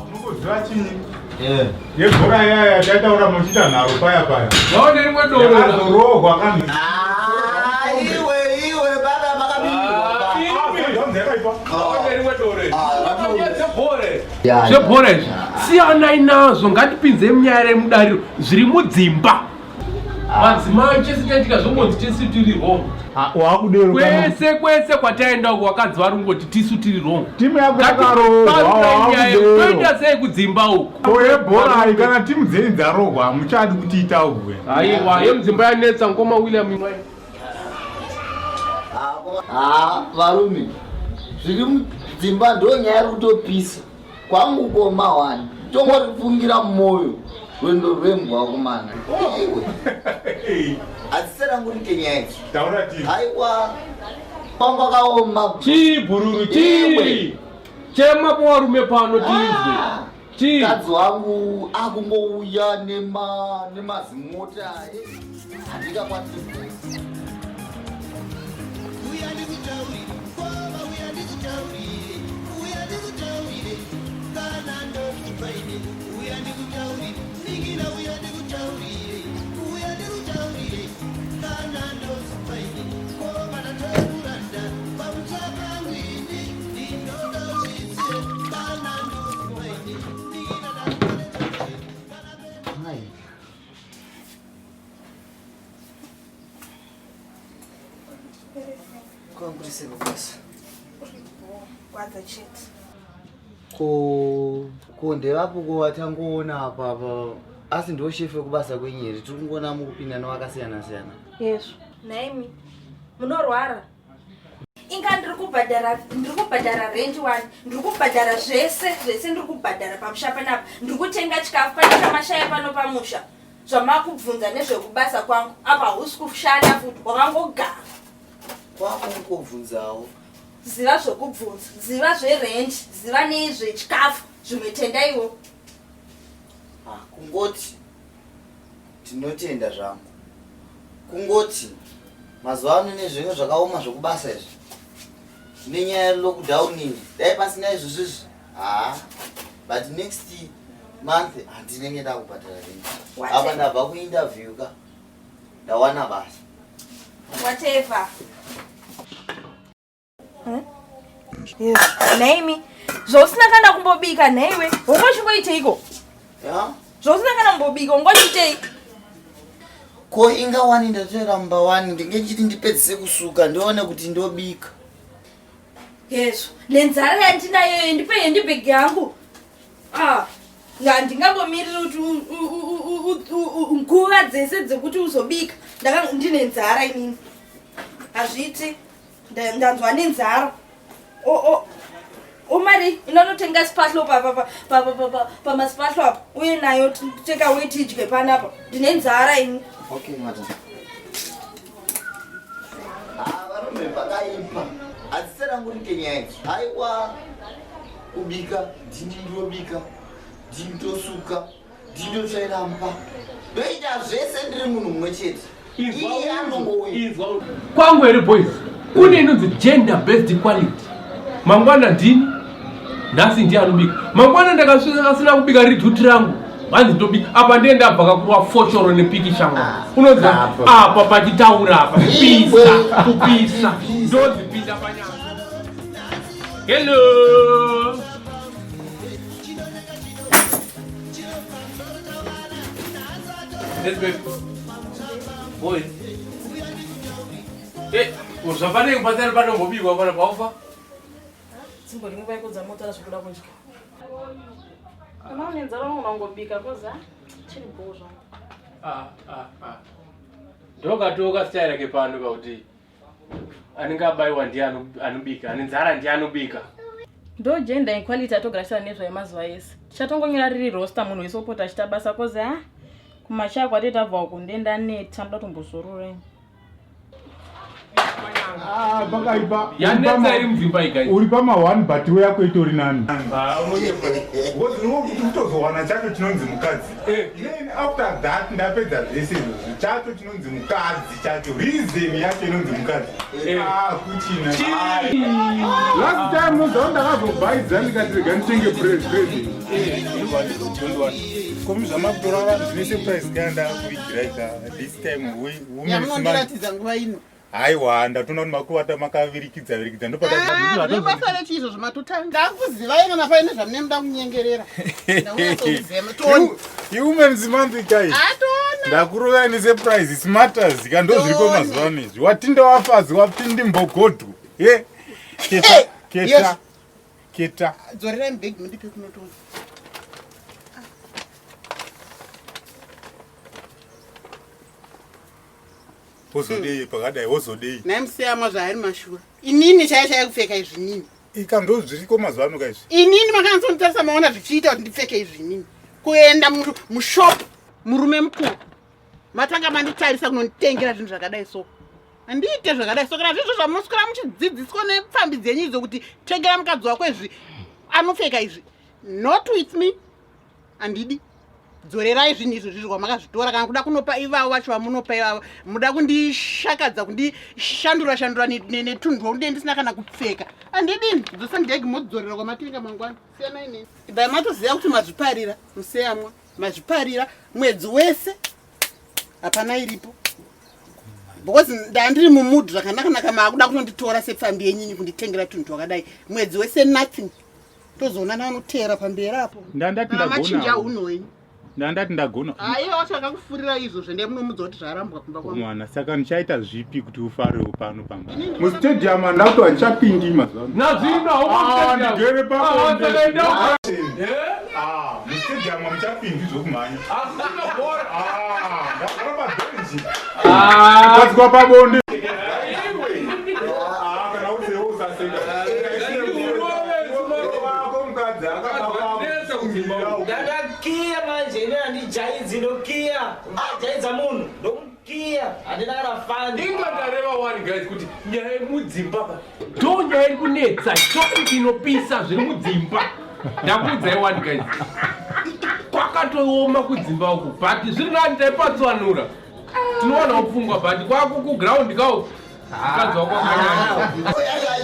Unomboziva chinyi? Yebhora iya yataitaura muchiita nharo paya paya. Vaone rimwe doro. Yakazorohwa kani. Ah, iwe iwe baba makabirwa. Vaone rimwe doro. Zvebhora izvi siyanai nazvo ngatipinzei munyaya remudariro zviri mudzimba. Madzimai chese chaitika zvongonzi tisu tiri wrong. Wakudero kwese kwese kwataenda uko vakadzi vari kungoti tisu tiri wrong. Timu yako yakarohwa wakudero. Toita sei kudzimba uko? Ko yebhora ayi kana timu dzenyu dzarohwa hamuchadi kuti itaurwe. Aiwa yemudzimba yanetsa ngoma William imwe. Haa varume zviri mudzimba ndo nyaya iri kutopisa kwangu koma wani tongorifungira mumoyo rwendo rwembwa kumana iwe hadzise rangu rite nyaya idzi Taura timu. aiwa kwangu kwakaoma Chii bhururu chii? Chema powarume pano tizwe. Chii? Mukadzi wangu akungouya nema nemazimota handingakwanisi. Uya ndikutaurire, koma uya ndikutaurire, uya ndikutaurire, kana ndokupaine, uya ndikutaurire, ningina uya ndikutaurire, uya ndikutaurire, kana ndokupaine, koma ndatokuranda, pamutsva pangu ini, ndinoda uzvizive, kana ndokupaine, ningina ndatokuranda, kana Mai. Kwangu sei kubasa? Kwadza chete. Ko ko ndevapo ko vatangoona apa apa asi ndiwo shefu wekubasa kwenyu here tiri kungoona mukupinda nevakasiyana siyana. Yezvo. Nhaimi munorwara. Inga ndiri kubhadhara ndiri kubhadhara rent wani ndiri kubhadhara zvese zvese ndiri kubhadhara pamusha panapa ndiri kutenga chikafu pane chamashaya pano pamusha zvamakubvunza nezvekubasa kwangu apa hausi kushanda futi wakangogara. Kwakungobvunzawo. Ziva zvekubvunza ziva zverent ziva nezvechikafu zvimwe tendaiwo. Ah, kungoti tinotenda zvangu kungoti mazuva ano nezvinhu zvakaoma zvekubasa izvi nenyaya yelockdown iyi dai pasina izvozvo izvi haa but next month handinenge ndakubhadhara rent apa ndabva kuinterview ka ndawana basa Whatever. Yes. Nhaimi zvausina kana kumbobika nhaiwe wongochimboiteiko ya zvausina kana kumbobika wongochiitei ko inga wani ndatoera mumba wani ndinge ndichiti ndipedzise kusuka ndione kuti ndobika hezvo nenzara yandinayoyo ndipe handibhegi yangu ah handingambomiriri kuti nguva dzese dzekuti uzobika ndaka ndine nzara inini hazviiti ndanzwa nenzara omari inonotenga sipahlo pamasipahlo apa uye nayo teka uye tidye panapa ndine nzara ini okay madam ah, varume vakaipa hadzisarangurike nyaya idzi haiwa kubika ndini ndinobika ndini ndosuka ndini ndotsvaira mba ndoita zvese ndiri munhu mumwe chete iye anongouya Kwangu here boys, kune inonzi gender based equality. Mangwana ndini, nhasi ndiye anobika. Mangwana ndakasvika asina kubika riri duty rangu. Hanzi ndobika. Apa ndiye ndabva kakurwa foshoro nepiki shangu. Unonzi apa pachitaura apa kupisa, kupisa. Ndodzipinda panyama. Hello. Yes, baby. Boy. Eh, zvapane kubatsira panombobikwa pana paufa. Tsimbori nguva yekodza moto zvekuda kudya. Kana une nzara unogona kungobika koza chiri bhoo zvangu. Ah, ah, ah. Ndokatoka style yake pano pakuti anenge abaiwa ndiye anobika, ane nzara ndiye anobika. Ndo gender equality atogara nezvayo mazuva ese. Tichatongonyora riri roster munhu wese opota achiita basa kozi ha kumachaya kwatete tabva uku ndendaneta ndoda kutombozorora ini. Ah, pakaipa. Yanetsa iri mudzimba iyi guys. Uri pama one but iwe yako itori nani. Ah, Kutozowana chacho chinonzi mukadzi. Eh. Then after that ndapedza zvese izvozvo. Chacho chinonzi mukadzi chacho. Reason yacho inonzi mukadzi. Eh. Ah, kuchina. Last time unoziva ndakazobhaidza ndikati rega nditenge present. Komi zvamakutora vanhu zvine surprise kaya ndakuigira ika this time we women's month. Yamunondiratidza nguva ino. Haiwa ndatoona kuti makuvata makavirikidza virikidza Ah, zvine basa rechi izvo zvamatotanga. Ndakuzivai kana paine zvamune muda kunyengerera. Ndakunyatsokuziva. Toni. Iwomen's month kai. Atona. Ndakurovera nesurprise smarters ka ndozviriko Toni. mazuva ano izvi. Watinda wafazi wapindi mbogodhu. Ye. Keta Hey, keta yes. keta. Dzorerai mubhegi mundipe kunotona. Wozodei pakadai wozodei. Nhai musiyamwa zvaari mashura. Inini chaiyo chaiyo kupfeka izvi inini. Ika ndozviriko mazuva ano ka izvi. Inini makanyatsonditarisa maona zvichiita kuti ndipfeke izvi inini. Kuenda mushop murume mukuru. Matanga manditarisa kunonditengera zvinhu zvakadai so. Handiite zvakadai so kana zvizvo zvamunoswera muchidzidziswa nepfambi dzenyu idzo kuti tengera mukadzi wako izvi anopfeka izvi. Not with me. Handidi. Dzorerai zvinhu izvo zvizvo kwamakazvitora kana kuda kunopa ivavo vacho vamunopa ivavo muda kundishakadza kundishandura shandura netunhu twaude ndisina kana kupfeka. Handidini. Dzosa ndege modzorera kwamatenga mangwana. Siyanai neni. Ibvai matoziva kuti mazviparira museyamwa. Mazviparira mwedzi wese hapana iripo. Because ndandiri mumudhu zvakanaka-naka maakuda kunonditora sepfambi yenyini kunditengera tunhu twakadai mwedzi wese nothing. Tozoonana vanoteera pamberi apo. Ndandati Kana machinja ndagona. hunhu hwenyu. Ndandati ndagona. Aiwa wacho akakufurira izvo zvende munomudza kuti zvarambwa kumba kwangu. Mwana saka ndichaita zvipi kuti ufarewo pano pamba? Mustadium handauto handichapindi mazuva ano. Nazvino Ah, ndigere pabonde. haumaenda. Ah, mustadium hamuchapindi zvokumhanya. Asina bhora. Ah, ndagara pabhenji. Ah. Kugadzikwa pabonde. Ah, kana usewo usaseka. Wako mukadzi akabva Netsa kudzimba uku. Ndakakiya manje ini handijaidzi ndokiya. Ndajaidza munhu ndomukiya handina kana fani. Inga ndareva wani guys kuti nyaya yemudzimba pa ndo nyaya iri kunetsa topic inopisa zviri mudzimba. Ndakuudzai wani guys. Kwakatooma kudzimba uku but zviri nani taipatsanura. Tinowanawo pfungwa but kwako kuground kawo mukadzi wako akanyanya. Oya,